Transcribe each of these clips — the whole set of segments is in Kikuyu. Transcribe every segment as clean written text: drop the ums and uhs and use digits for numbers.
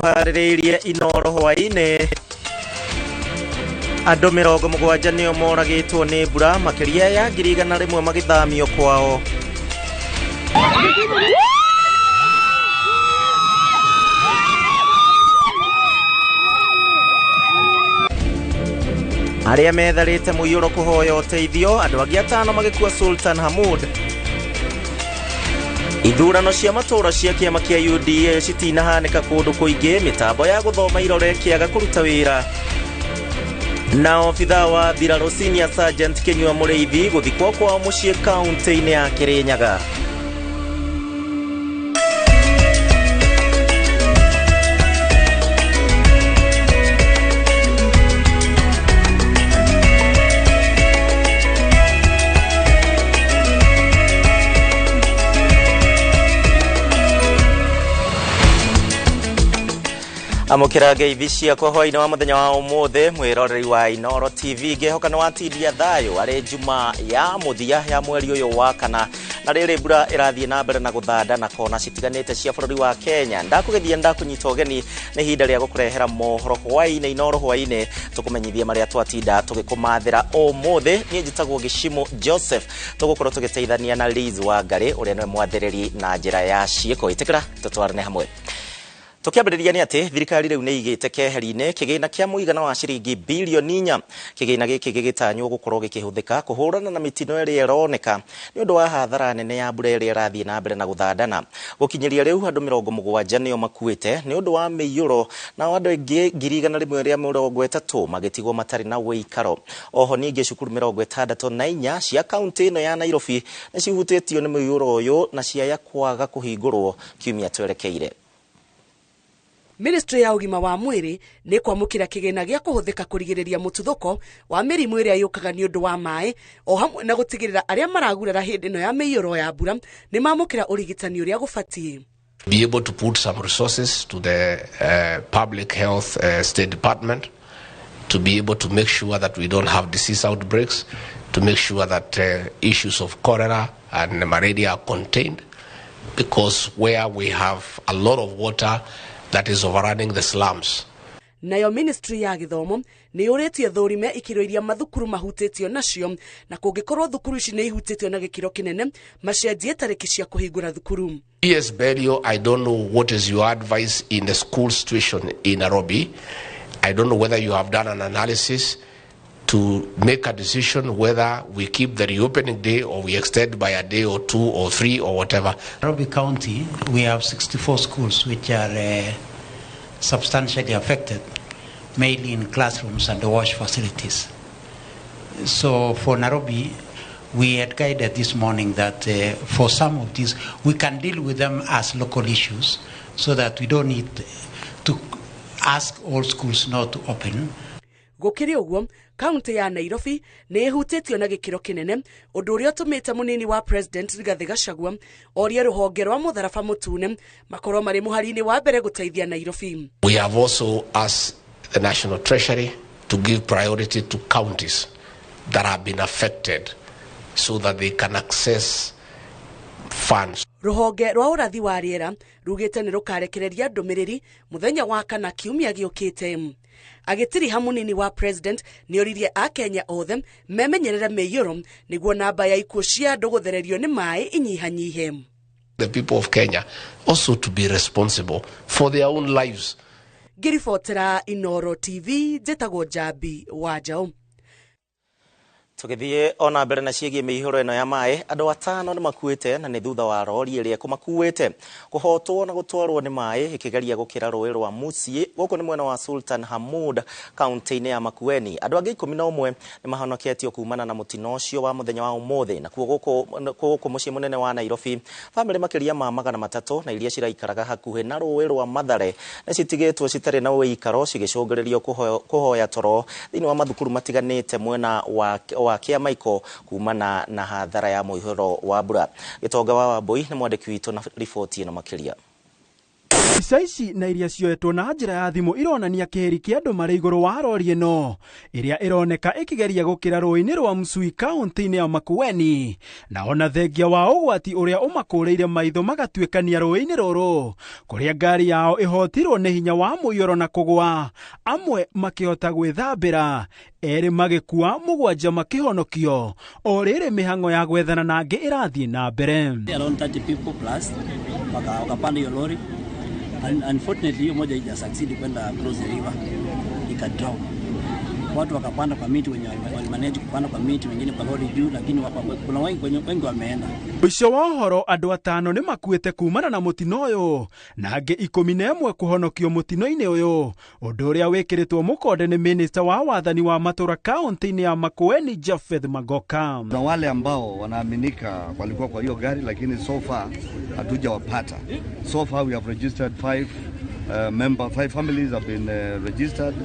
Tũkũharĩrĩirie Inooro hwaĩ-inĩ. Andũ 70 nĩo moragĩtwo nĩ mbura, makĩria ya 100,000 magĩthamio kwao. Arĩa metharĩte mũiyũro kũhoya ũteithio, andũ angĩ 5 magĩkua Sultan Hamud. Ithurano cia matũũra cia kĩama kĩa UDA citinahanĩka kũndũ kũingĩ, mĩtambo ya gũthoma irore kĩaga kũruta wĩra. Na obithaa wa mbirarũ Senior Sergeant Kinyua Mũrĩithi gũthikwo kwao mũciĩ kaunti-inĩ ya Kĩrĩnyaga. Amũkĩra ngeithi ciakwa hwaĩ-inĩ wa mũthenya wa ũmũthĩ, mwĩroreri wa Inooro TV, ngĩhoka nĩ watindia thayũ arĩ Njuma ya mũthia ya mweri ũyũ wa kana. Na rĩrĩ mbura ĩrathiĩ na mbere na gũthanda na kona citiganĩte cia bũrũri wa Kenya. Ndakũgeithia, ndakũnyita ũgeni, nĩ ihinda rĩa gũkũrehera mohoro hwaĩ-inĩ, Inooro hwaĩ-inĩ, tũkũmenyithie marĩa twatinda tũgĩkũmathĩra ũmũthĩ. Niĩ njĩtagwo Gĩcimũ Joseph, tũgũkorwo tũgĩteithania na Liz Wangarĩ ũrĩa nĩwe mwathĩrĩri na njĩra ya ciĩko. Ĩtĩkĩra tũtwarane hamwe. Tũkĩambĩrĩria nĩ atĩ thirikari rĩu nĩ igĩte keheri-inĩ kĩgĩna kĩa mũigana wa ciringi bilioni 4. Kĩgĩna gĩkĩ gĩgĩtanywo gũkorwo gĩkĩhũthĩka kũhũrana na mĩtino ĩrĩa ĩroneka nĩ ũndũ wa hathara nene ya mbura ĩrĩa ĩrathiĩ na mbere na gũthandana. Gũkinyĩria rĩu andũ 70 nĩo makuĩte nĩ ũndũ wa mĩiyũro, nao andũ aingĩ 130,000 magĩtigwo matarĩ na ũikaro. Oho ningĩ cukuru 64 cia kaunti ĩno ya Nairobi nĩ cihutĩtio nĩ mũiyũro ũyũ na ciaya kwaga kũhingũrwo kiumia twerekeire. Ministry ya ũgima wa mwĩrĩ nĩ kwamũkĩra kĩgĩna gĩa kũhũthĩka kũrigĩrĩria mũtuthũko wa mĩrimũ ĩrĩa yũkaga nĩ ũndũ wa maĩ, o hamwe na gũtigĩrĩra arĩa maragurara hĩndĩ ĩno ya mĩiyũro ya mbura nĩ mamũkĩra ũrigitani ũrĩa gũbatiĩ. Be able to put some resources to the public health state department to be able to make sure that we don't have disease outbreaks, to make sure that issues of cholera and malaria are contained, because where we have a lot of water that is overrunning the slums. Nayo ministry ya gĩthomo nĩ yũrĩtie thũrime ikĩro iria mathukuru mahutĩtio nacio, na kũngĩkorwo thukuru ici nĩ ihutĩtio na gĩkĩro kĩnene, macenjie tarĩki cia kũhingũra thukuru. Yes, Belio, I don't know what is your advice in the school situation in Nairobi. I don't know whether you have done an analysis to make a decision whether we keep the reopening day or we extend by a day or 2 or 3 or whatever. Nairobi County, we have 64 schools which are substantially affected, mainly in classrooms and the wash facilities. So for Nairobi, we had guided this morning that for some of these, we can deal with them as local issues so that we don't need to ask all schools not to open. Gũkĩrĩ ũguo, kaunti ya Nairobi nĩ ĩhutĩtio na gĩkĩro kĩnene, ũndũ ũrĩa ũtũmĩte mũnini wa President Rigathĩ Gachagua orie rũhonge rwa mũtharaba mũtune makorwo marĩ mũhari-inĩ wa mbere gũteithia Nairobi. We have also asked the National Treasury to give priority to counties that have been affected so that they can access funds. Rũhonge rwa ũrathi wa rĩera rugĩte nĩ rũkarekereria ndũmĩrĩri mũthenya wa kana kiumia gĩũkĩte. Agĩtiriha mũnini wa President nĩ oririe Akenya othe memenyerere mĩiyũro nĩguo namba ya ikuũ cia andũ gũthererio nĩ maĩ inyihanyihe. The people of Kenya also to be responsible for their own lives. Ngĩribotera Inooro TV, njĩtagwo Njambi wa Njaũ. Tũgĩthiĩ ona mbere na ciĩgiĩ mĩihũro ĩno ya maĩ, andũ 5 nĩ makuĩte na nĩ thutha wa rori ĩrĩa ĩkũmakuĩte kũhotwo na gũtwarwo nĩ maĩ ĩkĩgeria gũkĩra rũĩ rwa Musi gũkũ nĩ mwena wa Sultan Hamud kaunti-inĩ ya Makueni. Andũ angĩ 11 nĩ mahonoketio kumana na mũtino ũcio wa mũthenya wa ũmũthĩ. Nakuo gũkũ mũciĩ mũnene wa Nairobi, bamĩrĩ makĩria ma 300 na iria ciraikaraga hakuhĩ na rũĩ rwa Mathare nĩ citigĩtwo citarĩ na ũikaro cigĩcũngĩrĩrio kũhoya toro thĩinĩ wa mathukuru matiganĩte mwena wa Kĩamaiko kumana na hathara ya mũihũro wa mbura. Gĩtonga wa Wambui nĩ mwandĩki witũ na riboti ĩno makĩria. Mbica ici na iria cioetwo na njĩra ya thimũ ironania kĩhĩri kĩa andũ marĩ igũrũ wa rori ĩno ĩrĩa ĩroneka ĩkĩgeria gũkĩra rũĩ-inĩ rwa Msui kaunti-inĩ ya Makueni, na ona thengia wa ũgwati ũrĩa ũmakũrĩire maitho magatuĩkania rũĩ-inĩ rũrũ kũrĩa ngari yao ĩhotirwo nĩ hinya wa mũiyũro na kũgwa, amwe makĩhota gwĩthambĩra, erĩ magĩkua, mũgwanja makĩhonokio. O rĩrĩ mĩhang'o ya gwethana na angĩ ĩrathiĩ na mbere. Around 30 people plus wakapanda hiyo lori. And unfortunately hiyo moja ija succeed kwenda across the river, ikadrown. Watu wakapanda kwa miti, wenye walimanage kupanda kwa miti, wengine kwa lori juu, lakini kuna wengi wameenda. Mũico wa ũhoro andũ atano nĩ makuĩte kumana na mũtino ũyũ na angĩ 11 kũhonokio mũtino-inĩ ũyũ, ũndũ ũrĩa wĩkĩrĩtwo mũkonde nĩ minista wa wathani wa matũra kaunti-inĩ ya Makueni Japheth Magoka. Na wale ambao wanaaminika walikuwa kwa hiyo gari, lakini so far hatujawapata. So far we have registered 5 families have been registered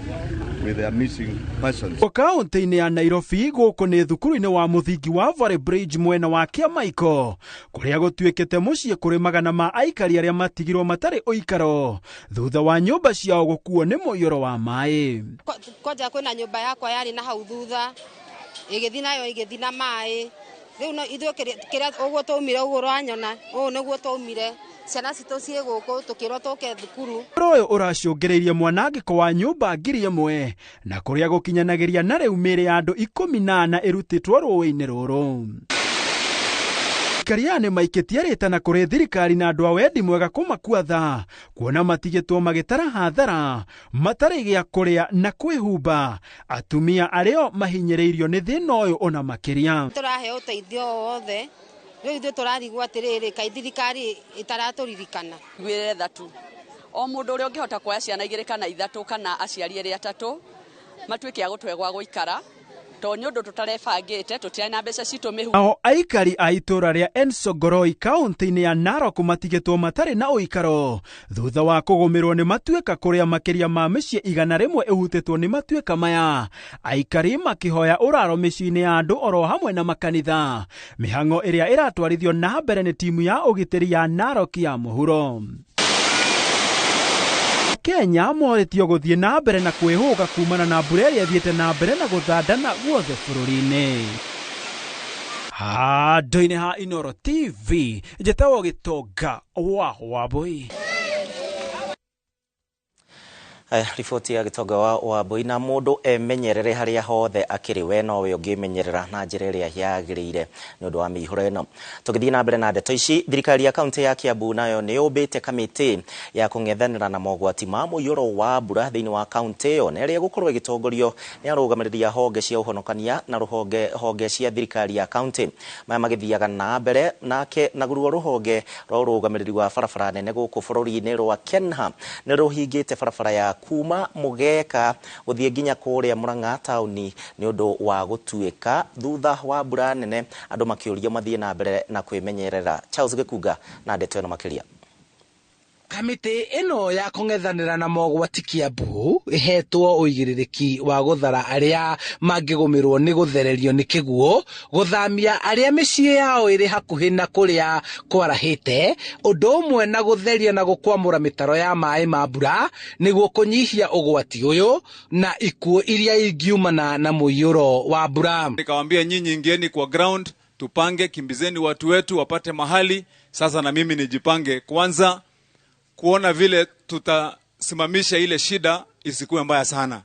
with their missing persons. Kaunti-inĩ ya Nairobi gũkũ nĩ thukuru-inĩ wa mũthingi wa Valley Bridge mwena wa Kĩamaiko kũrĩa gũtuĩkĩte mũciĩ kũrĩ magana ma aikari arĩa matigirwo matarĩ ũikaro thutha wa nyũmba ciao gũkuo nĩ mũiyũro wa maĩ. Kwanja kwĩna nyũmba yakwa yarĩ na hau thutha ĩgĩthiĩ nayo ĩgĩthiĩ na maĩ. Rĩu no ithuĩ kĩrĩa ũguo twaumire ũguo ũranyona ũũ nĩguo twaumire, ciana citũ ciĩ gũkũ tũkĩrwo tũke thukuru. Ũndũ ũyũ ũracũngĩrĩirie mwanangĩko wa nyũmba 1000 na kũrĩa gũkinyanagĩria na rĩu mĩĩrĩ ya andũ 14 ĩrutĩtwo rũĩ-inĩ rũrũ. Aikari aya nĩ maikĩtie rĩtana kũrĩ thirikari na andũ a wendi mwega kũmakua tha kuona matigĩtwo magĩtara hathara matarĩ gĩa kũrĩa na kwĩhumba, atumia arĩo mahinyĩrĩirio nĩ thĩna ũyũ ona makĩria. Tũraheo ũteithio o wothe rĩu ithuĩ tũrarigwo atĩrĩrĩ, kaĩ thirikari ĩtaratũririkana. Gwĩre thatu o mũndũ ũrĩa ũngĩhota kuoya ciana 2 kana 3 kana aciari erĩ 3 matuĩke a gũtwe gwa gũikara, tondũ nĩ ũndũ tũtarebangĩte, tũtirĩ na mbeca citũ mĩhuko. Nao aikari a itũra rĩa Ensogoroi kaunti-inĩ ya Narok matigĩtwo matarĩ na ũikaro thutha wa kũgũmĩrwo nĩ matuĩka kũrĩa makĩria ma mĩciĩ 100 ĩhutĩtwo nĩ matuĩka maya, aikari makĩhoya ũraro mĩciĩ-inĩ ya andũ oro hamwe na makanitha, mĩhang'o ĩrĩa ĩratwarithio na mbere nĩ timu ya ũgitĩri ya Narok ya mũhuro. Kenya morĩtio gũthiĩ na mbere na kwĩhũga kumana na mbura ĩrĩa ĩthiĩte na mbere na gũthandana guothe bũrũri-inĩ. Handũ-inĩ ha Inooro TV, njĩtagwo Gĩtonga wa Wambui. Riboti ya Gĩtonga wa Wambui. Na mũndũ emenyerere harĩa hothe akĩrĩ, we nowe ũngĩmenyerera na njĩra ĩrĩa yagĩrĩire nĩ ũndũ wa mĩihũro ĩno. Tũgĩthiĩ na mbere na ndeto ici, thirikari ya kaunti ya Kiambu nayo nĩ yũmbĩte kamĩtĩ ya kũng'ethanĩra na mogwati ma mũiyũro wa mbura thĩinĩ wa kaunti ĩyo, na ĩrĩa ĩgũkorwo ĩgĩtongorio nĩ arũgamĩrĩri a honge cia ũhonokania na honge cia thirikari ya kaunti. Maya magĩthiaga na mbere nake naguo rũhonge rwa ũrũgamĩrĩri wa barabara nene gũkũ bũrũri-inĩ rwa Kenha nĩ rũhingĩte barabara ya kuma Mũgeka gũthiĩ nginya kũrĩa Murang'a taũni nĩ ũndũ wa gũtuĩka thutha wa mbura nene, andũ makĩũrio mathiĩ na mbere na kwĩmenyerera. Charles Gĩkunga na ndeto ĩno makĩria. Kamĩtĩ ĩno ya kũng'ethanĩra na mogwati Kiambu ĩhetwo ũigĩrĩrĩki wa gũthara arĩa mangĩgũmĩrwo nĩ gũthererio nĩ kĩguũ, gũthamia arĩa mĩciĩ yao ĩrĩ hakuhĩ na kũrĩa kwarahĩte, ũndũ ũmwe na gũtheria na gũkwamũra mĩtaro ya maĩ ma mbura nĩguo kũnyihia ũgwati ũyũ na ikuũ iria ingiumana na mũiyũro wa mbura. Nikawaambia nyinyi ingieni kwa ground, tupange, kimbizeni watu wetu wapate mahali. Sasa na mimi nijipange kwanza kuona vile tutasimamisha ile shida isikuwe mbaya sana.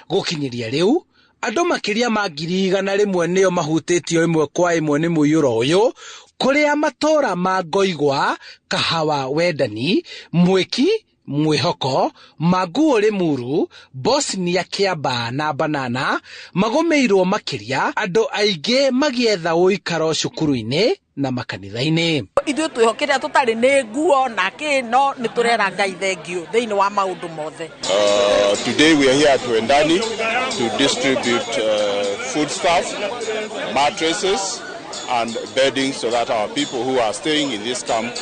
Gũkinyĩria rĩu andũ makĩria ma 100,000 nĩo mahutĩtio ĩmwe kwa ĩmwe nĩ mũiyũro ũyũ, kũrĩa matũra ma Ngoigwa, Kahawa Wendani, Mwĩki, Mwĩhoko, Manguũ Limuru, Bosnia Kĩambaa na Banana magũmĩirwo makĩria, andũ aingĩ magĩetha ũikaro cukuru-inĩ na makanitha-inĩ. Ithuĩ twĩhokire tũtarĩ nĩ nguo na kĩ, no nĩ tũrera Ngai thengiũ thĩinĩ wa maũndũ mothe. Today we are here at Wendani to distribute foodstuff, mattresses and bedding so that our people who are staying in this camp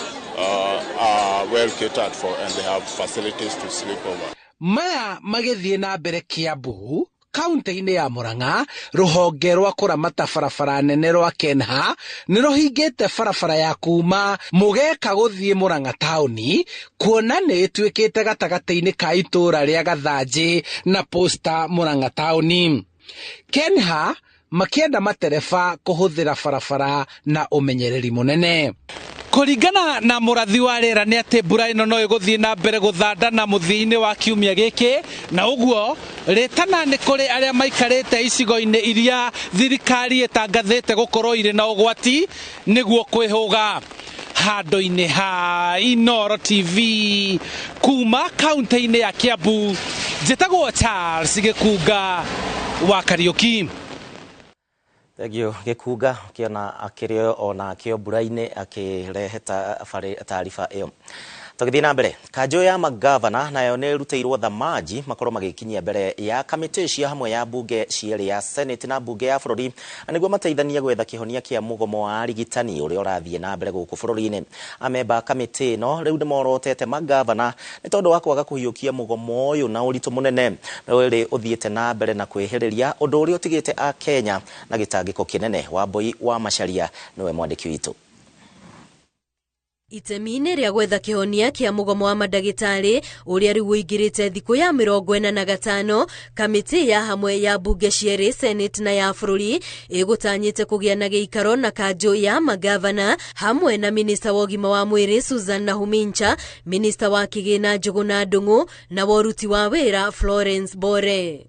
are well catered for and they have facilities to sleep over. Maya magĩthiĩ na mbere Kiambu, Kaunti-inĩ ya Murang'a, rũhonge rwa kũramata barabara nene rwa Kenha nĩ rũhingĩte barabara ya kuma Mũgeka gũthiĩ Murang'a taũni, kuona nĩ ĩtuĩkĩte gatagatĩ-inĩ ka itũũra rĩa Gathanjĩ na Posta Murang'a taũni. Kenha makĩenda matereba kũhũthĩra barabara na ũmenyereri mũnene. Kũringana na mũrathi wa rĩera nĩ atĩ mbura ĩno no ĩgũthiĩ na mbere gũthandana mũthia-inĩ wa kiumia gĩkĩ, na ũguo rĩtana nĩ kũrĩ arĩa maikarĩte icigo-inĩ iria thirikari ĩtangathĩte gũkorwo irĩ na ũgwati nĩguo kwĩhũga. Handũ-inĩ ha Inooro TV kuma kaunti-inĩ ya Kiambu, njĩtagwo Charles Gĩkunga wa Kariũki. Thank you Gĩkunga, ũkĩona akĩrĩ ona akĩo mbura-inĩ akĩrehe taariba ĩyo. Tũgĩthiĩ na mbere, kanjũ ya magavana nayo nĩ ĩrutĩirwo thamaji makorwo magĩkinyia mbere ya kamĩtĩ cia hamwe ya bunge cierĩ ya Senate na bunge ya bũrũri, na nĩguo mateithanie gwetha kĩhonia kĩa mũgomo wa arigitani ũrĩa ũrathiĩ na mbere gũkũ bũrũri-inĩ. Amemba a kamĩtĩ ĩno rĩu nĩmorotete magavana nĩ tondũ wa kwaga kũhiũkia mũgomo ũyũ na ũritũ mũnene ũrĩ ũthiĩte na mbere na kwĩhĩrĩria, ũndũ ũrĩa ũtigĩte a Kenya na gĩtangĩko kĩnene. Wambui wa Macharia nĩwe mwandĩki witũ. Itemi-inĩ rĩa gwetha kĩhonia kĩa mũgomo wa mandagĩtarĩ ũrĩa rĩu ũingĩrĩte thikũ ya 45, kamĩtĩ ya hamwe ya bunge cierĩ Senate na ya bũrũri ĩgũtanyĩte kũgĩa na gĩikaro na kanjũ ya magavana hamwe na minista wa ũgima wa mwĩrĩ Susan Nahumincha, minista wa kĩgĩna Njũgũna Ndung'u na wa ũruti wa wĩra Florence Bore.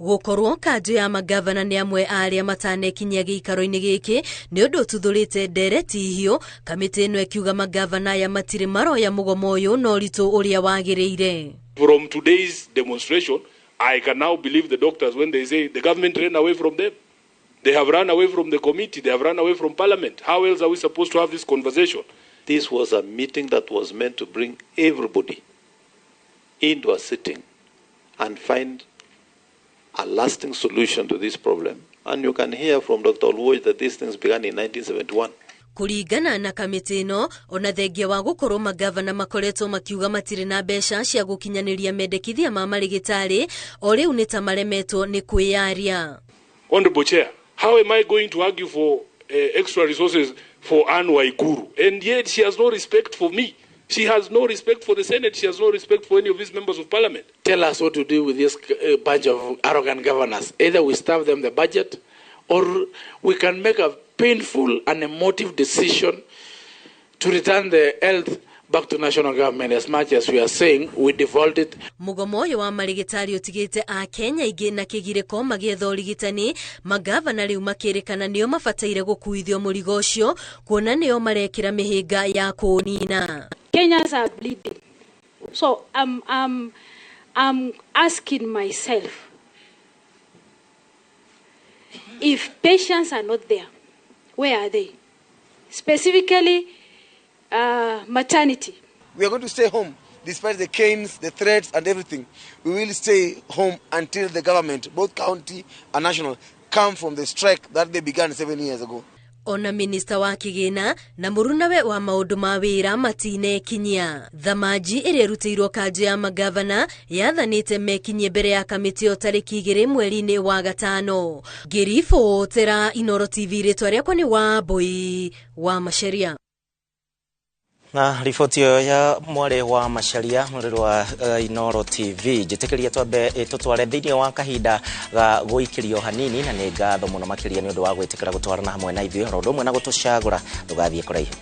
Gũkorwo kanjũ ya magavana nĩ amwe a arĩa matanekinyia gĩikaro-inĩ gĩkĩ nĩ ũndũ ũtuthũrĩte ndereti hiũ, kamĩtĩ ĩno ĩkiuga magavana aya matirĩ maroya mũgomo ũyũ na ũritũ ũrĩa wagĩrĩire. From today's demonstration, I can now believe the doctors when they say the government ran away from them. They have run away from the committee, they have run away from parliament. How else are we supposed to have this conversation? This was a meeting that was meant to bring everybody into a sitting and find a lasting solution to this problem. And you can hear from Dr. Oluoch that these things began in 1971. Kũringana na kamĩtĩ ĩno, ona thengia wa gũkorwo magavana makoretwo makiuga matirĩ na mbeca cia gũkinyanĩria mendekithia ma marĩgĩtarĩ, o rĩu nĩ ta maremetwo nĩ kwĩyaria. Honorable Chair, how am I going to argue for extra resources for Anne Waiguru? And yet she has no respect for me. She has no respect for the Senate. She has no respect for any of these members of parliament. Tell us what to do with this bunch of arrogant governors. Either we starve them the budget, or we can make a painful and emotive decision to return the health back to national government. As much as we are saying we defaulted. Mũgomo ũyũ wa marĩgĩtarĩ ũtigĩte a Kenya aingĩ na kĩgirĩko magĩetha ũrigitani, magavana rĩu makĩrĩkana nĩo mabataire gũkuithio mũrigo ũcio kuona nĩo marekĩra mĩhĩnga ya kũũnina. Kenyans are bleeding. So I'm asking myself, if patients are not there, where are they? Specifically, maternity. We are going to stay home despite the canes, the threats and everything. We will stay home until the government, both county and national, come from the strike that they began 7 years ago. Ona minista wa kĩgĩna na mũrunawe wa maũndũ ma wĩra matinekinyia. Thamaji ĩrĩa ĩrutĩirwo kanjũ ya magavana yathanĩte mekinyie mbere ya kamĩtĩ ĩyo tarĩki 2 mweri-inĩ wa gatano. Ngĩribotera Inooro TV, rĩtwa rĩakwa nĩ Wambui wa Macharia. Na riboti ĩyo ya mwarĩ wa Macharia mũrĩrĩ wa Inooro TV, njĩtĩkĩria twambe tũtware thĩinĩ wa kahinda ga gũikĩrio hanini, na nĩ ngatho mũno makĩria nĩ ũndũ wa gwĩtĩkĩra gũtwarana hamwe na ithuĩ, oro ũndũ ũmwe na gũtũcagũra. Ndũgathiĩ kũraihu.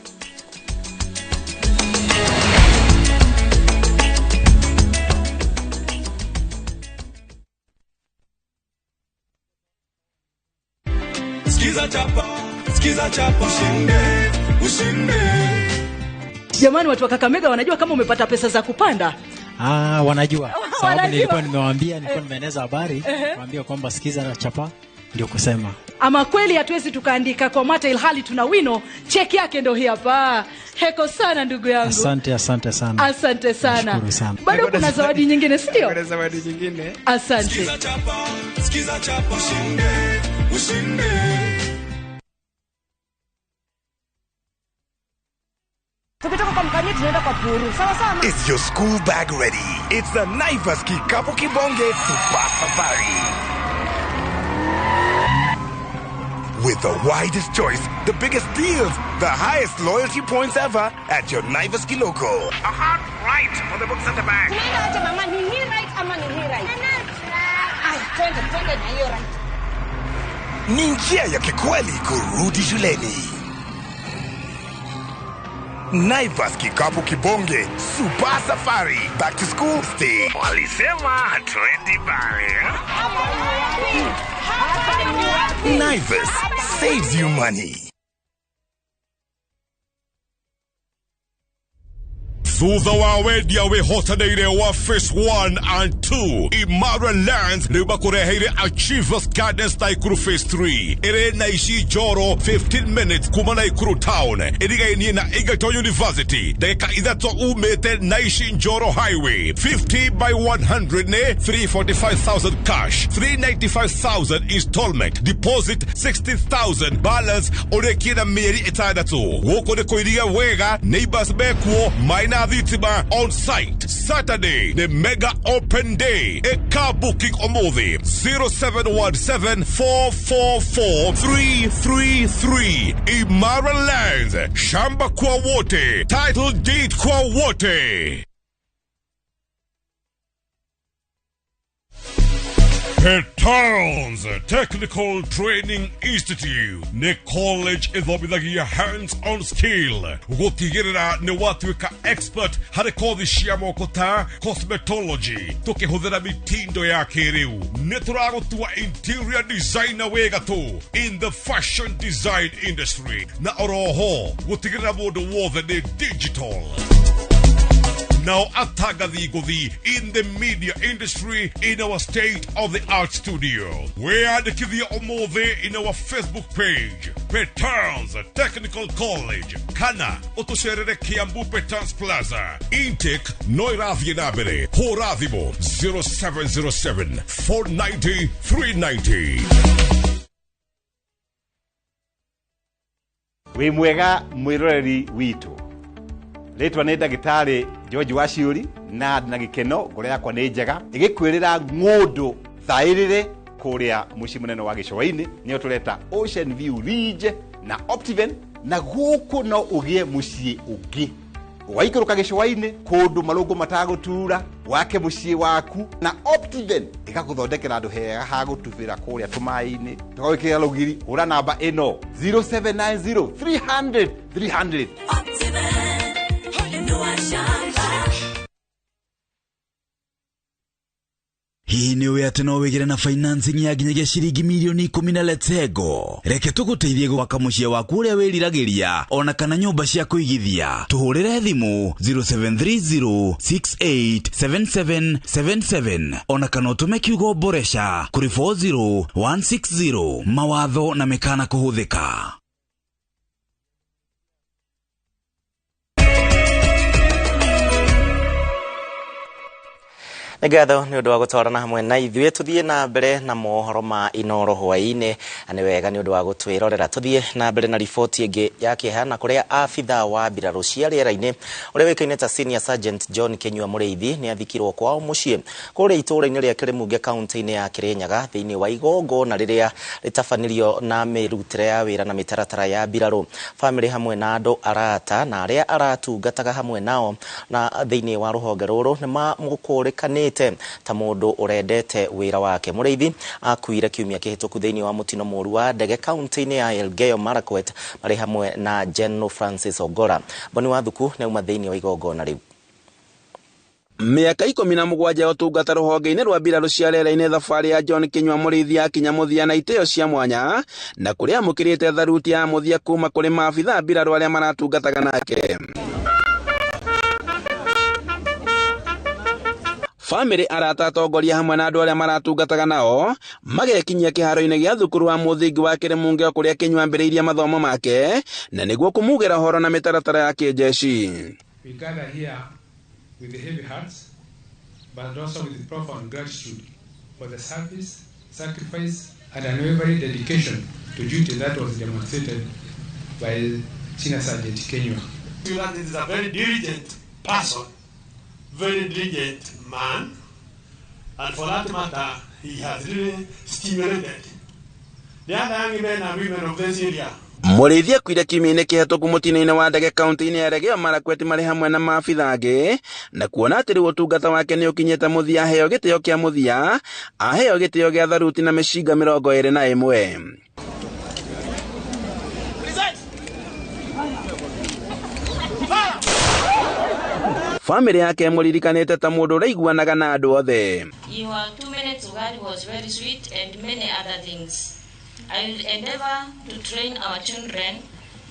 Sikiza chapa, sikiza chapa, ushinde, ushinde. Jamani, watu wa Kakamega wanajua kama umepata pesa za kupanda? Ah, wanajua. Sababu nilikuwa nimewaambia, nilikuwa nimeeneza habari, niwaambia kwamba sikiza na chapa ndio kusema. Ama kweli hatuwezi tukaandika kwa mata ilhali tuna wino. Cheki yake ndio hii hapa. Heko sana ndugu yangu. Asante, asante sana. Asante sana. Nashukuru sana. Bado kuna zawadi nyingine, si ndio? Kuna zawadi nyingine. Asante. Sikiza chapa, sikiza chapa, ushinde, ushinde. Tukitoka kwa Mkanye tunaenda kwa Puru. Sawa sawa. Is your school bag ready? It's the Naivas Kikapu Kibonge Super Safari. With the widest choice, the biggest deals, the highest loyalty points ever at your Naivas Kiloko. A hard right for the books at the back. Tunaenda aje mama, ni hii right ama ni hii right? Ay, twende twende na hiyo right. Ni njia ya kikweli kurudi shuleni. Naivas Kikapu Kibonge Super Safari. Back to school, stay. Walisema hatuendi mbali. Naivas saves you money. Thutha wa wendia wĩhotanĩire wa Phase 1 and 2, Imara Lands rĩu makũreheire Achievers Gardens Naikuru Phase 3 ĩrĩ na ici njoro 15 minutes kuma Naikuru town, ĩrigainie na Egerton University, ndagĩka 3 umĩte Naishi Njoro Highway. 50 by 100 nĩ 345,000 cash, 395,000 installment, deposit 60,000, balance ũrĩkie na mĩeri 6. Gũkũ nĩ kũiriga wega, neighbors mekuo, maina thitima on site. Saturday the mega open day. A car booking omothi 0717 444 333. Imara Lands, shamba kwa wote, title deed kwa wote. Petals Technical Training Institute nĩ college ĩthomithagia hands-on skill gũtigĩrĩra nĩ watuĩka expert harĩ kothi cia moko ta cosmetology tũkĩhũthĩra mitindo ya kĩrĩu. Nĩ tũragũtua interior designer wĩ gatũ in the fashion design industry, na oroho gũtigĩrĩra mũndũ wothe nĩ digital. Now atangathi ngũthi in the media industry in our state-of-the-art studio. Wĩyandĩkithie ũmũthĩ in our Facebook page, Petals Technical College, kana ũtũcerere Kiambu Petals Plaza. Intake no ĩrathiĩ na mbere. Hũra thimũ 0707 490 390. Wĩ mwega mwĩroreri witũ. Rĩtwa nĩ ndagĩtarĩ George Waciũri na ndĩna gĩkeno, ngoro yakwa nĩ njega ĩgĩkwĩrĩra ng'ũndũ thaĩrĩre kũrĩa mũciĩ mũnene wa Gĩcũa-inĩ, nĩyo tũreta Ocean View Ridge na Optiven, na gũkũ no ũgĩe mũciĩ ũngĩ. Waikũrũka Gĩcũa-inĩ kũndũ marũngũ matagũtura, wake mũciĩ waku na Optiven ĩgakũthondekera handũ hega ha gũtubĩra kũrĩa tũmaĩ-inĩ, tũgagwĩkĩra rũgiri. Hũra namba ĩno 0790 300 300. Hihi nĩ ũĩ atĩ no wĩgĩre na financing ya nginyagia ciringi mirioni 10 na Letego? Reke tũgũteithie gwaka mũciĩ waku ũrĩa wĩriragĩria ona kana nyũmba cia kũigithia. Tũhũrĩre thimũ 0730 687777 ona kana ũtũme kiugo Boresha kũrĩ 40160. Mawatho na mĩkana kũhũthĩka. Nĩ ngatho nĩ ũndũ wa gũtwarana hamwe na ithuĩ. Tũthiĩ na mbere na mohoro ma Inoro hwaĩ-inĩ. Nĩ wega nĩ ũndũ wa gũtwĩrorera. Tũthiĩ na mbere na riboti ĩngĩ ya kĩeha, na kũrĩa abithaa wa mbirarũ cia rĩera-inĩ ũrĩa wĩkaine ta Senior Sergeant John Kinyua Mũrĩithi nĩ athikirwo kwao mũciĩ kũrĩa itũũra-inĩ rĩa Kĩrĩmunge kaunti-inĩ ya Kĩrĩnyaga thĩinĩ wa igongona rĩrĩa rĩtabanirio na mĩrutĩre ya wĩra na mĩtaratara ya mbirarũ. Bamĩrĩ hamwe na andũ arata na arĩa aratungataga hamwe nao na thĩinĩ wa rũhonge rũrũ nĩ mamũkũrĩkanĩte ta mũndũ ũrendete wĩra wake. Mũrĩithi akuire kiumia kĩhĩtũku thĩinĩ wa mũtino mũũru wa ndege kaunti-inĩ ya Elgeyo Marakwet marĩ hamwe na General Francis Ogora. Boni Wathuku nĩ auma thĩinĩ wa igongona rĩu. Mĩaka 17 ya ũtungata rũhonge-inĩ rwa mbirarũ cia rĩera-inĩ, thabarĩ ya John Kinyua Mũrĩithi yakinya mũthia na itĩo cia mwanya, na kũrĩa amũkĩrĩte tharuti ya mũthia kuma kũrĩ maabithaa mbirarũ arĩa maratungataga nake. Famĩlĩ, arata, atongoria hamwe na andũ arĩa maratungataga nao magekinyia kĩharo-inĩ gĩa thukuru wa mũthingi wa Kĩrĩmunge kũrĩa Kinyua ambĩrĩirie mathomo make, na nĩguo kũmugĩra ũhoro na mĩtaratara ya kĩnjeshi. We gather here with heavy hearts, but also with profound gratitude for the service, sacrifice, and unwavering dedication to duty that was demonstrated by Senior Sergeant Kinyua. That is a very diligent person, very diligent man, and for that matter, he has really stimulated the other young men and women of this area. Mũrĩithi akuire kiumia-inĩ kĩhetũku mũtino-inĩ wa ndege kaunti-inĩ ya Elgeyo Marakwet marĩ hamwe na maabitha angĩ, na kuona atĩ rĩu ũtungata wake nĩ ũkinyĩte mũthia aheo gĩtĩo kĩa mũthia, aheo gĩtĩo gĩa tharuti na mĩcinga 21. Famĩlĩ yake ĩmũririkanĩte ta mũndũ ũraiguanaga na andũ othe. Your 2 minutes word was very sweet and many other things. I will endeavor to train our children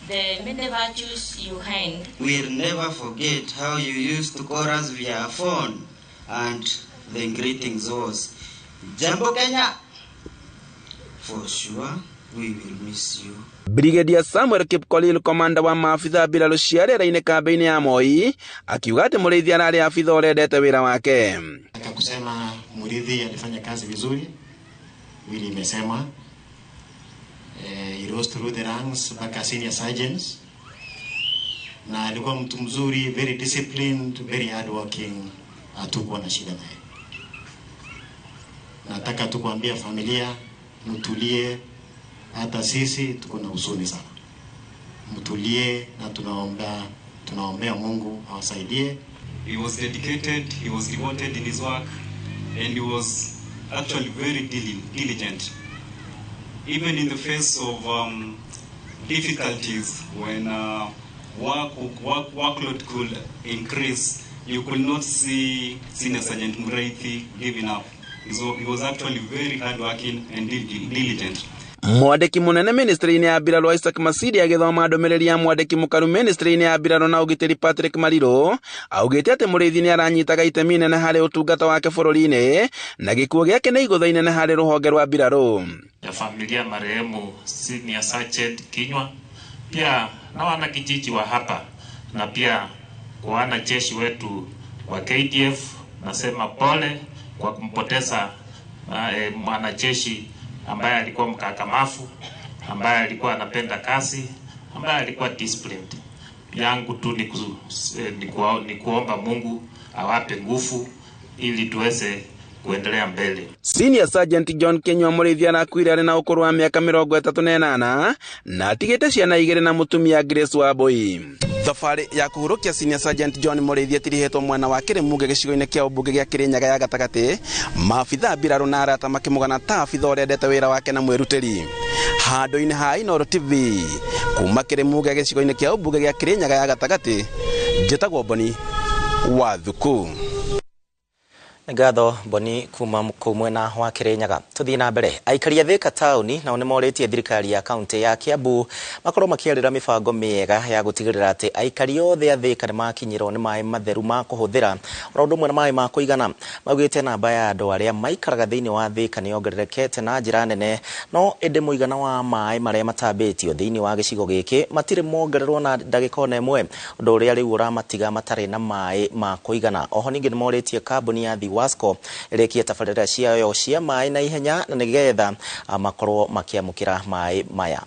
the many virtues you hand. We'll never forget how you used to call us via phone, and the greetings was, Jambo Kenya. For sure, we will miss you. Brigadier Samuel Kipkorir, komanda wa maabitha mbirarũ cia rĩera-inĩ kambĩ-inĩ ya Moi, akiuga atĩ Mũrĩithi ararĩ abitha ũrendete wĩra wake. Nataka kusema Mũrĩithi alifanya kazi vizuri, vile imesema. He rose through the ranks mpaka senior sergeants, na alikuwa mtu mzuri, very disciplined, very hardworking. Hatukuwa na shida naye. Nataka tu kuambia familia mtulie, hata sisi tuko na huzuni sana. Mtulie na tunaombea Mungu awasaidie. He was dedicated, he was devoted in his work, and he was actually very diligent. Even in the face of difficulties, when workload could increase, you could not see Senior Sergeant Mureithi giving up. He was actually very hardworking and diligent. Mwandĩki mũnene ministry-inĩ ya mbirarũ Isaac Masidi agĩthoma ndũmĩrĩri ya mwandĩki mũkaru ministry-inĩ ya mbirarũ na ũgitĩri Patrick Mariru augĩte atĩ Mũrĩithi nĩ aranyitaga itemi inene harĩ ũtungata wake bũrũri-inĩ na gĩkuũ gĩake nĩ igũtha inene harĩ rũhonge rwa mbirarũ. Ya familia marehemu Senior Sergeant Kinyua, pia na wanakijiji wa hapa na pia kwa wanajeshi wetu wa KDF, nasema pole kwa kumpoteza mwanajeshi ambaye alikuwa mkakamafu, ambaye alikuwa anapenda kazi, ambaye alikuwa disciplined. Yangu tu ni kuomba Mungu awape nguvu ili tuweze kuendelea mbele. Senior Sergeant John Kinyua Mũrĩithi arakuire arĩ na ũkũrũ wa mĩaka 38 na atigĩte ciana igĩrĩ na mũtumia Grace Wambui. Thabarĩ ya kũhurũkia Senior Sergeant John Mũrĩithi ĩtirihĩtwo mwena wa Kĩrĩmunge gĩcigo-inĩ kĩa ũmbunge gĩa Kĩrĩnyaga ya gatagatĩ, maabitha mbirarũ na arata makĩmũgana ta abitha ũrĩa endete wĩra wake na mwĩrutĩri. Handũ-inĩ ha Inooro TV kuma Kĩrĩmunge gĩcigo-inĩ kĩa ũmbunge gĩa Kĩrĩnyaga ya gatagatĩ, njĩtagwo Boni wa Thuku. Ngatho Boni kuma kuu mwena wa Kirinyaga. Tuthie na mbere. Aikari a Thika tauni nao nĩmorĩtie thirikari ya kaunti ya Kiambu makorwo makĩarĩra mĩbango mĩega ya gũtigĩrĩra atĩ aikari othe a Thika nĩmakinyĩrwo nĩ maĩ matheru ma kũhũthĩra oro ũndũ ũmwe na maĩ ma kũigana. Maugĩte namba ya andũ arĩa maikaraga thĩinĩ wa Thika nĩyongererekete na njĩra nene, no ĩndĩ mũigana wa maĩ marĩa matambĩtio thĩinĩ wa gĩcigo gĩkĩ matirĩ mongererwo na ndagĩka ona ĩmwe, ũndũ ũrĩa rĩu ũramatiga matarĩ na maĩ ma kũigana. Oho ningĩ nĩmorĩtie kambuni ya Thiwasco ĩrĩkie tabarĩra ciayo cia maĩ na ihenya na nĩgetha makorwo makĩamũkĩra maĩ maya.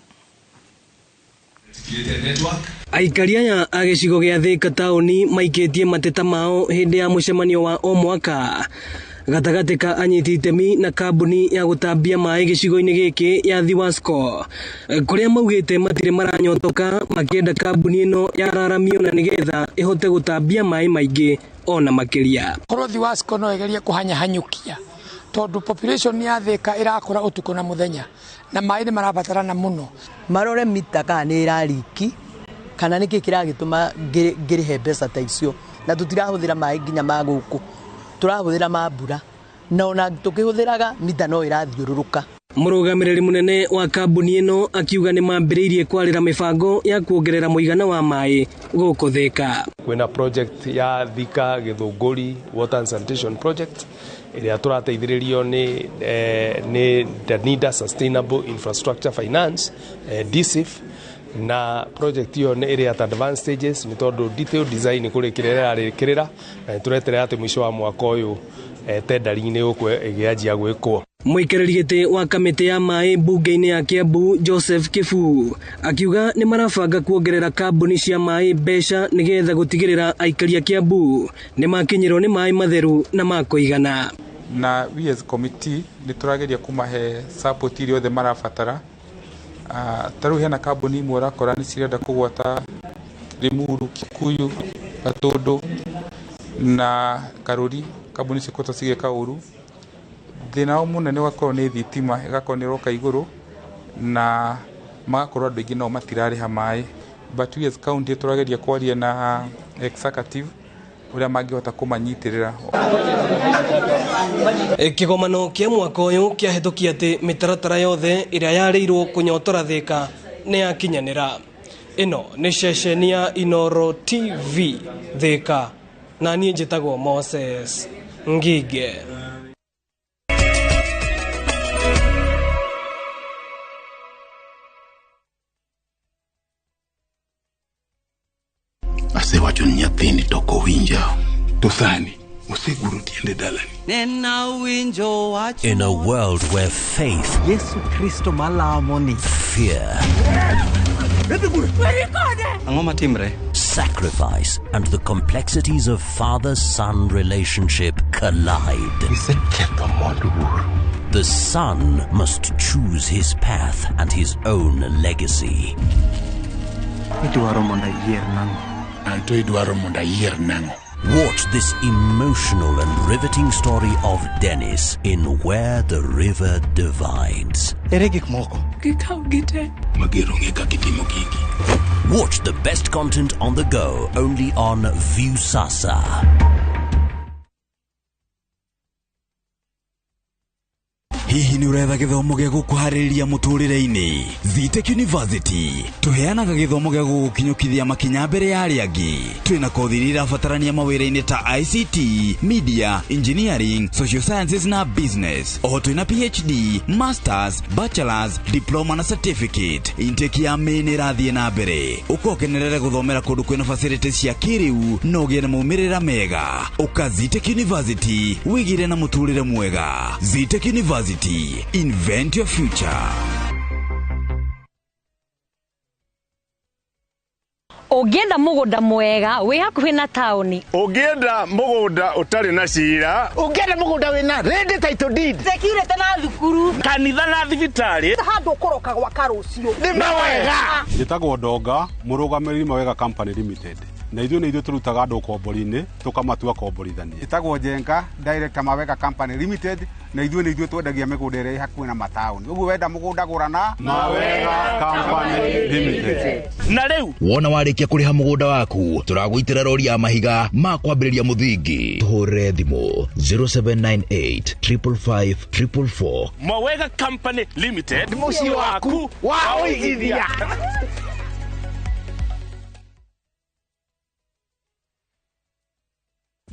Aikari aya a gĩcigo gĩa Thika taũni maikĩtie mateta mao hĩndĩ ya mũcemanio wa o mwaka gatagatĩ ka anyiti itemi na kambuni ya gũtambia maĩ gĩcigo-inĩ gĩkĩ ya Thiwasco, kũrĩa maugĩte matirĩ maranyotoka makĩenda kambuni ĩno yararamio na nĩgetha ĩhote gũtambia maĩ maingĩ ona makĩria. Korwo Thiwasco no ĩgerie kũhanyahanyũkia tondũ population ya Thika ĩrakũra ũtukũ na mũthenya na maĩ nĩ marabatarana mũno. Marore mita kana nĩ ĩrariki kana nĩkĩ kĩragĩtũma ngĩrĩhe mbeca ta icio, na tũtirahũthĩra maĩ nginya ma gũkũ, tũrahũthĩra ma mbura, na ona tũkĩhũthĩraga mita no ĩrathiũrũrũka. Mũrũgamĩrĩri mũnene wa kambuni ĩno akiuga nĩ mambĩrĩirie kwarĩra mĩbango ya kuongerera mũigana wa maĩ gũkũ Thika. Kwĩna project ya Thika Gĩthũngũri Water and Sanitation Project ĩrĩa tũrateithĩrĩrio nĩ Danida Sustainable Infrastructure Finance, DSIF, na project iyo nĩ ĩrĩ at advanced stages nĩ tondũ detailed design kũrĩkĩrĩra ĩrarĩkĩrĩra na nĩ tũreterera atĩ mũico wa mwaka ũyũ tendering nĩ ĩgũkorwo ĩkĩanjia gwĩkwo. Mũikarĩri gĩtĩ wa kamĩtĩ ya maĩ mbunge-inĩ ya Kiambu Joseph Kibu akiuga nĩ marabanga kuongerera kambuni cia maĩ mbeca nĩgetha gũtigĩrĩra aikari a Kiambu nĩ makinyĩrwo nĩ maĩ matheru na ma kũigana. Na we as committee nĩ tũrageria kũmahe support iria othe marabatara. Ta rĩu hena kambuni imwe ũrakora nĩ cirenda kũgwata Limuru, Kikuyu, Gatũndũ na Karuri, kambuni cikoretwo cigĩka ũru. Thĩna wao mũnene ũgakorwo nĩ thitima, ĩgakorwo nĩ ĩroka igũrũ na magakorwo andũ aingĩ nao matirarĩha maĩ. But we as county tũrageria kwaria na executive ũrĩa mangĩhota kũmanyitĩrĩra. Kĩgomano kĩa mwaka ũyũ kĩahĩtũkia atĩ mĩtaratara yothe ĩrĩa yarĩirwo kũnyotora Thĩka nĩ yakinyanĩra. Ĩno nĩ ceceni ya Inooro TV Thĩka, na niĩ njĩtagwo Moses Ngige. Asewacho ni nyathini to ok owinja. To sani oseguro tiende dalani. In a world where faith, Yesu Kristo malamo ni fear, sacrifice, and the complexities of father-son relationship collide. The son must choose his path and his own legacy. Watch this emotional and riveting story of Dennis in Where the River Divides. Watch the best content on the go only on Viusasa. Hihi nĩ ũretha gĩthomo gĩa gũkũharĩrĩria mũtũrĩre-inĩ? Zetech University tũheanaga gĩthomo gĩa gũgũkinyũkithia makinya mbere ya arĩa angĩ. Twĩna kothi iria irabatarania mawĩra-inĩ ta ICT, Media, Engineering, Social Sciences na Business. Oho twĩna PhD, Masters, Bachelors, Diploma na Certificate. Intake ya May nĩ ĩrathiĩ na mbere. Ũka ũkenerere gũthomera kũndũ kwĩna facilities cia kĩrĩu na ũgĩe na maumĩrĩra mega. Ũka Zetech University wĩgĩre na mũtũrĩre mwega. Zetech University, invent your future. Ũngĩenda mũgũnda mwega wĩ hakuhĩ na taũni, ũngĩenda mũgũnda ũtarĩ na cira, ũngĩenda mũgũnda wĩna ready title deed, security na thukuru, kanitha na thibitarĩ, handũ ũkũroka gwaka rũciũ nĩ mawega. Njĩtagwo Ndonga, mũrũgamĩrĩri Mawega Company Limited, na ithuĩ nĩ ithuĩ tũrutaga andũ ũkombori-inĩ tũkamatua komborithania. Njĩtagwo Njenga, director Mawega Company Limited, na ithuĩ nĩ ithuĩ twendagia mĩgũnda ĩrĩa ĩ hakuhĩ na mataũni. Ũguo wenda mũgũnda gũra na Mawega Company Limited. Na rĩu wona warĩkia kũrĩha mũgũnda waku, tũragũitĩra rori ya mahiga ma kwambĩrĩria mũthingi. Tũhũrĩre thimũ 0798 555 444. Mawega Company Limited, mũciĩ waku wa ũigithia.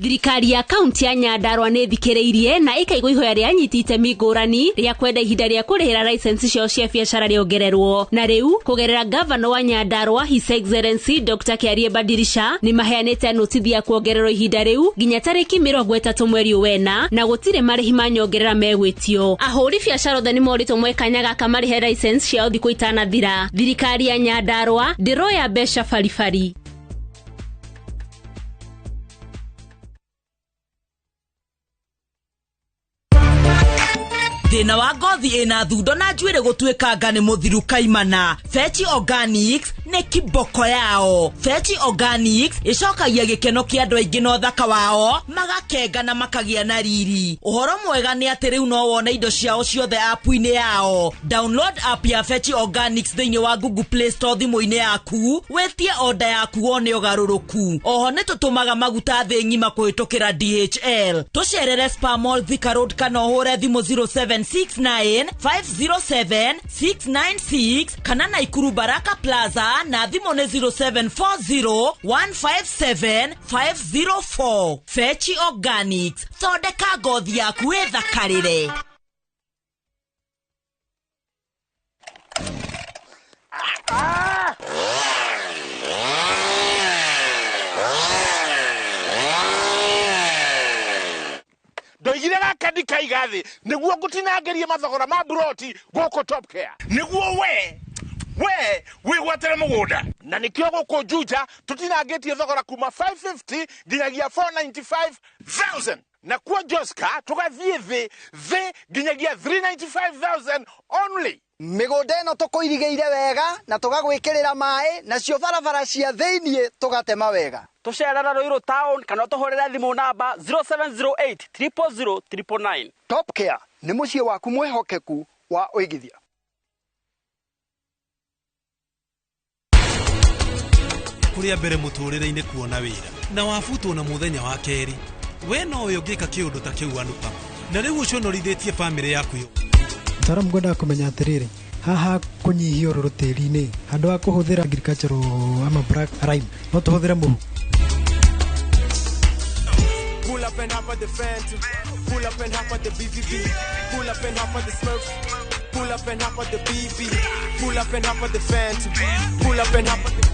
Thirikari ya kaunti ya Nyandarua nĩ ĩthikĩrĩirie na ĩkaigua ihoya rĩa anyiti itemi ngũrani rĩa kwenda ihinda rĩa kũrĩhĩra license ciao cia biacara rĩongererwo. Na rĩu kũgerera gavana wa Nyandarua His Excellency Dr. Kiarie Badirisha nĩ maheanĩte notithi ya kuongererwo ihinda rĩu nginya tarĩki 30 mweri wena, na gũtirĩ marĩhi ma nyongerera megwĩtio. Ahũri biacara othe nĩ morĩtwo moe kanya gaka marĩhe license ciao thikũ itanathira. Thirikari ya Nyandarua ndĩroya mbeca baribari. Thĩna wa ngothi ĩna thundo na njuĩrĩ gũtuĩkanga nĩ mũthiru kaimana. Fetch Organics nĩ kiboko yao. Fetch Organics ĩcokagia gĩkeno kĩa andũ aingĩ na ũthaka wao, magakenga na makagĩa na riri. Ũhoro mwega nĩ atĩ rĩu no wone indo ciao ciothe app-inĩ yao. Download app ya Fetch Organics thĩinĩ wa Google Play Store thimũ-inĩ yaku, wĩtie order yaku wone ũgarũrũku. Oho nĩ tũtũmaga maguta thĩ ng'ima kũhĩtũkĩra DHL. Tũcerere Spa Mall Thika Road kana ũhũre thimũ 0769 507 696 kana Naikuru Baraka Plaza na thimũ nĩ 0740 157 504. Fetch Organics, thondeka ngothi yaku ĩthakarĩre. Ndoigire gaka ndikaiga thĩ nĩguo ngũtinangĩrie mathogora ma buroti gũkũ Top Care. Nĩguo we wĩgwatĩre mũgũnda. Na nĩkĩo gũkũ Juja tũtinangĩtie thogora kuma 550 nginyagia 495,000. Na kuo Joska tũgathiĩ thĩ nginyagia 395,000 only. Mĩgũnda ĩno tũkũirigĩire wega na tũgagwĩkĩrĩra maĩ nacio barabara cia thĩiniĩ tũgatema wega. Tũcerera Ruiru town kana tũhũrĩre thimũ namba 0708 000 999. Top Care nĩ mũciĩ waku mwĩhokeku wa ũigithia. Kũrĩa mbere mũtũrĩre-inĩ kuona wĩra na wabutwo na mũthenya wa kerĩ we nowe ũngĩka kĩũndũ ta kĩu Anupama na rĩu ũconorithĩtie bamĩrĩ yaku yo. Mtaalamu ngwendaga kũmenya atĩrĩrĩ, haha kũnyihia ũrũrũ tĩri-inĩ handũ ha kũhũthĩra agricultural ama black lime no tũhũthĩre mũhu. Pull up and hop at the Phantom, pull up and hop at the BVB, pull up and hop at the Smurf, pull up and hop at the BB, pull up and hop at the Phantom, pull up and hop at the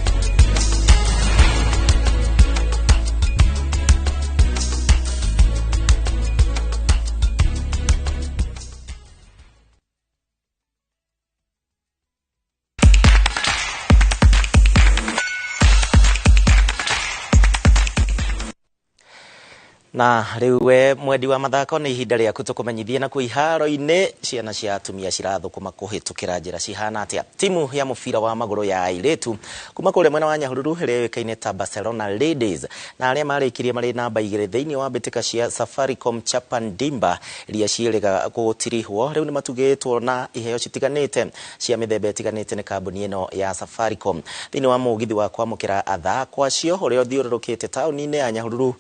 Na rĩu we mwendi wa mathako nĩ ihinda rĩaku tũkũmenyithie na kuiharo-inĩ ciana cia atumia cirathũkũma kũhĩtũkĩra njĩra cihana atĩa. Timu ya mũbira wa magũrũ ya airĩtu kuma kũrĩa mwena wa Nyahururu ĩrĩa yũĩkaine ta Barcelona Ladies na arĩa marĩkirie marĩ namba 2 thĩinĩ wa mbĩtĩka cia Safaricom Chapandimba iria ciĩrĩga gũtirihwo rĩu nĩ matugĩtwo na iheo citiganĩte cia mĩthemba ĩtiganĩte nĩ kambuni ĩno ya Safaricom. Thĩinĩ wa mũgithi wa kwamũkĩra athako acio ũrĩa ũthiũrũrũkĩte taũni-inĩ ya Nyahururu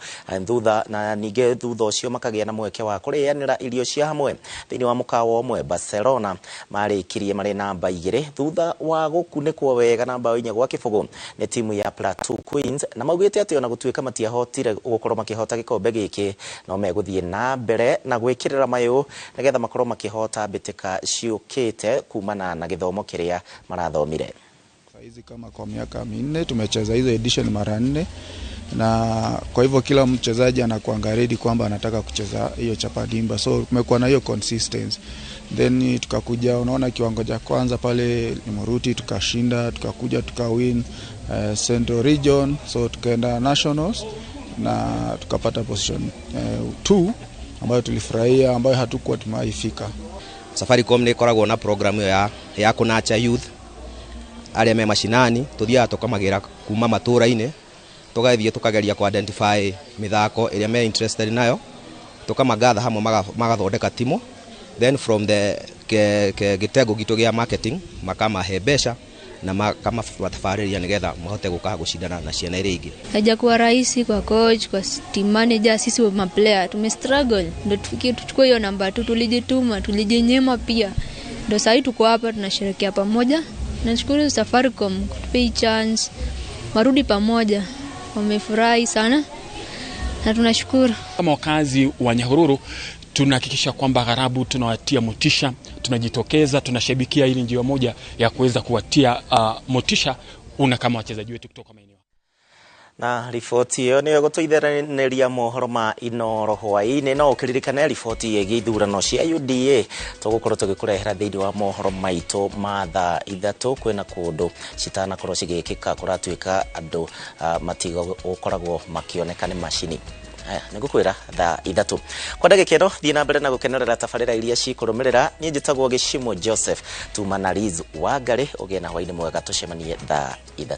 thutha na ningĩ thutha ũcio makagĩa na mweke wa kũrĩanĩra irio cia hamwe thĩinĩ wa mũkawa ũmwe. Barcelona marĩkirie marĩ namba 2 thutha wa gũkunĩkwo wega na bao 4-0 nĩ timu ya Plateau Queens na maugĩte atĩ ona gũtuĩka matiahotire gũkorwo makĩhota gĩkombe gĩkĩ no megũthiĩ na mbere na gwĩkĩrĩra mayũ nĩgetha makorwo makĩhota mbĩtĩka ciũkĩte kumana na gĩthomo kĩrĩa marathomire. Hizi kama kwa miaka 4 tumecheza hizo edition mara 4, na kwa hivyo kila mchezaji anakuanga ready kwamba anataka kucheza hiyo Chapadimba, so kumekuwa na hiyo consistency. Then tukakuja, unaona kiwango cha kwanza pale Muruti tukashinda, tukakuja tukawin Central Region, so tukaenda Nationals na tukapata position 2 ambayo tulifurahia, ambayo hatukuwa tumeifika. Safaricom nĩ ĩkoragwo na program ya kũnacha youth arĩa me mashinani, tuthiaga tukamagira kuma matũra-inĩ, tugathiĩ tukageria ku identify mithako ĩrĩa me interested nayo, tukamagatha hamwe magathondeka timu, then from the gĩtengo gitũ gĩa marketing makamahe mbeca na makamatabarĩria nĩgetha mahote gũka gũcindana na ciana iria ingĩ. Haijakuwa rahisi kwa coach, kwa team manager, sisi ma player tume struggle ndio tufikie tuchukue hiyo namba 2. Tulijituma, tulijinyima pia, ndio sasa tuko hapa tunasherehekea pamoja. Nashukuru Safaricom kutupea chance warudi pamoja, wamefurahi sana na tunashukuru. Kama wakazi wa Nyahururu tunahakikisha kwamba gharabu tunawatia motisha, tunajitokeza, tunashabikia. Ili njia moja ya kuweza kuwatia motisha una kama wachezaji wetu kutoka maeneo. Na riboti ĩyo nĩyo gũtũitheranĩria mohoro ma Inooro hwaĩ-inĩ. No ũkĩririkane riboti ĩgiĩ ithurano cia UDA tũgũkorwo tũgĩkũrehera thĩinĩ wa mohoro maitũ ma thaa 3. Kwĩna kũndũ citanakorwo cigĩkĩka kũratuĩka andũ matigũkoragwo makĩoneka nĩ macini. Haya, nĩngũkwĩra thaa 3 kwa ndagĩka ĩno. Thiĩ na mbere na gũkenerera tabarĩra iria cikũrũmĩrĩra. Niĩ njĩtagwo Gĩcimo Joseph, tuma na Liz Wangari. Ũgĩe na hwaĩ-inĩ mwega, tũcemanie thaa 3.